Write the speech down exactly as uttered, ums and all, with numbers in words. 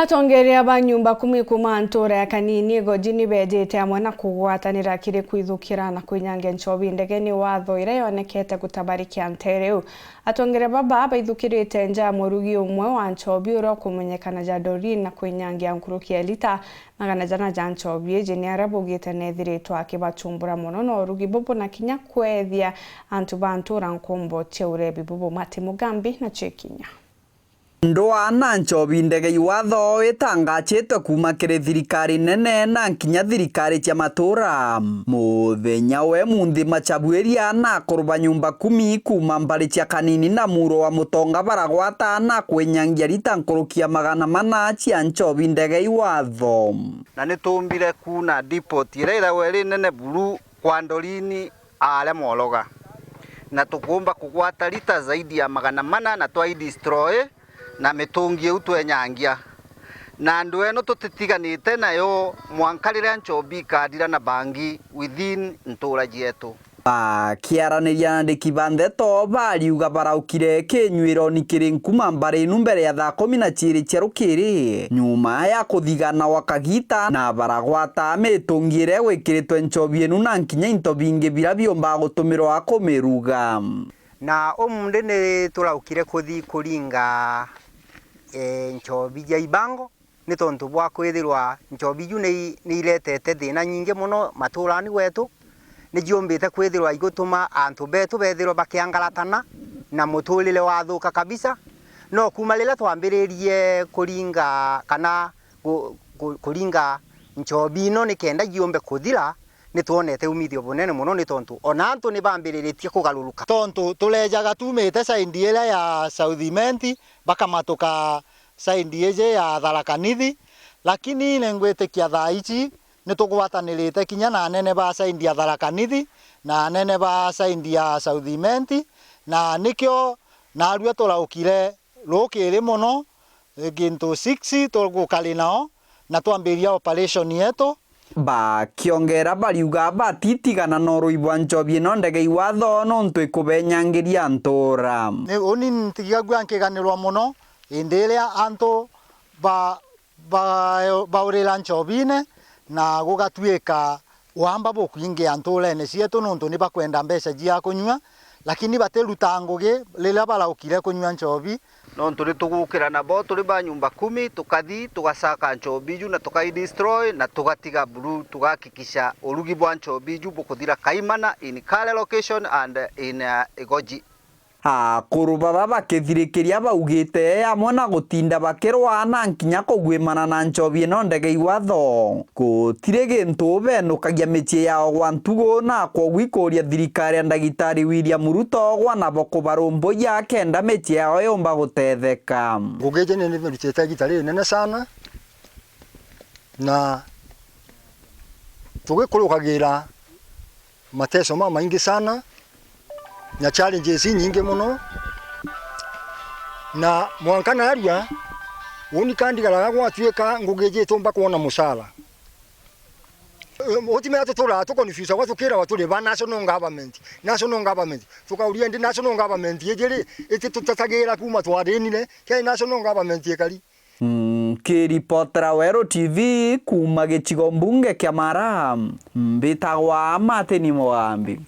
Atongeria ba nyumba kumi kuuma ntuura ya Kanini Igoji ni beejite amwe na kugwatanira kiri kwithukira na kwinyangia nchobi ndegeni watho iria yonekete gutabarikia nteere iu. Atongeria baba baithukirite nja ya murugi umwe wa nchobi uria ukumenyekana ja Doreen na kwinyangia nkuruki ya lita magana jana ja nchobi iji ni aria baugite neethiritwe akibachumbura mono na urugi bubu na kinya kweethia antu ba ntuura nkumbo cia urebi bubu. Mati Mugambi na Chikinya. Ndwaa na nchobi ndegei watho itangachitwe kuuma kiri thirikari nene na nkinya thirikari cia matuura. Muthenya we munthi machabuiria na akuru ba nyumba kumi kuuma mbari cia Kanini na muuro wa Mutonga baragwata na kwinyangia rita nkuruki ya magana mana cia nchobi ndegei watho. Na ni tuumbire kuuna depot iria ithagwa iri nene buru kwa Ndorini aria Mwologa, na tukuumba kugwata lita zaidi ya magana mana na twaidestroy na mitungi iu twenyangia. Na andu enu tutitiganite nayo mwanka riria nchobi ikathira na bangi within ntuura cietu. Bakiaraniria na andiki ba ndeto, bariuga baraukire kinyuironi kiri nkuma mbari inu mbere ya thaa kumi na ciiri cia rukiri, nyuma ya kuthigana gwa kagiita, na baragwata mitungi iria igwikiritwe nchobi inu na nkinya into bingi biria biumbaga gutumirwa kumiruga. Na umunthi ni turaukire kuthi kuringa, eh, nchobi ja ibango, ni tontu bwa kwithirwa nchobi iju ni, ni iretete thina nyingi mono matuurani gwetu. Ni ciumbite kwithirwa igutuma antu betu bethirwa bakiangaratana na muturire wathuka kabisa. No kuuma riria twambiririe kuringa kana ku-, ku-, kuringa nchobi ino nikenda ciumbe kuthira, ni twonete umithio bunene mono, ni tontu ona antu ni bambiriritie kugaruruka. Tontu turejaga tuumite side iria ya South Imenti, bakamatuka side iji ya Tharaka Nithi, lakini ni ngwitikia thaa ici ni tugwatanirite kinya na anene ba side ya Tharaka Nithi na anene ba side ya South Imenti, na nikio naarua turaukire rukiri mono, gintu six tugukari nao na twambiria operation yetu. Bakiongera bariuga batitigana na urui bwa nchobi ino ndegei watho nontu ikubenyangiria ntuura. Ni uni ntigagua nkiganirwa mono indi iria antu ba, ba, baurira nchobine na gugatuika wamba bukwingia ntuurene cietu nontu ni bakwenda mbeca cia kunyua, lakini batiruta ngugi riria baraukire kunyua nchobi. Nontu ni tugukira nabo turi ba nyumba kumi, tukathi, tugasaka nchobi iju na tukaidestroy, na tugatiga buru, tugahakikisha urugi bwa nchobi iju bukuthira Kaimana in Kale location and in, uh, Igoji. Akuru baba bakithirikiria baugite amwe na gutinda bakirwa na nkinya kugwimana na nchobi ino ndegei watho. Gutiri gintu benukagia micii yao gwa ntugu, na kwogu ikuuria thirikari ya ndagitari William Ruto gwa nabo kubarumburia kenda micii yao yumba gutetheka. Ngugi iji ni nimirutite igita ririnene sana, na tugikurukagira mateso mamaingi sana na challenges inyingi mono, na mwanka narua uni kandigaraga gwatuika ngugi iji itumba kwona mucara. Utimenya tuturaga tu confuse agwa tukiragwa turi ba national government, national government. Tukauria, indi national government iji ri, ititutetagira kuuma twarinire, kiri national government ikari? Nkiripotera Weru T V kuuma gicigo mbunge kia Mara, mbitagwa Martin Mugambi.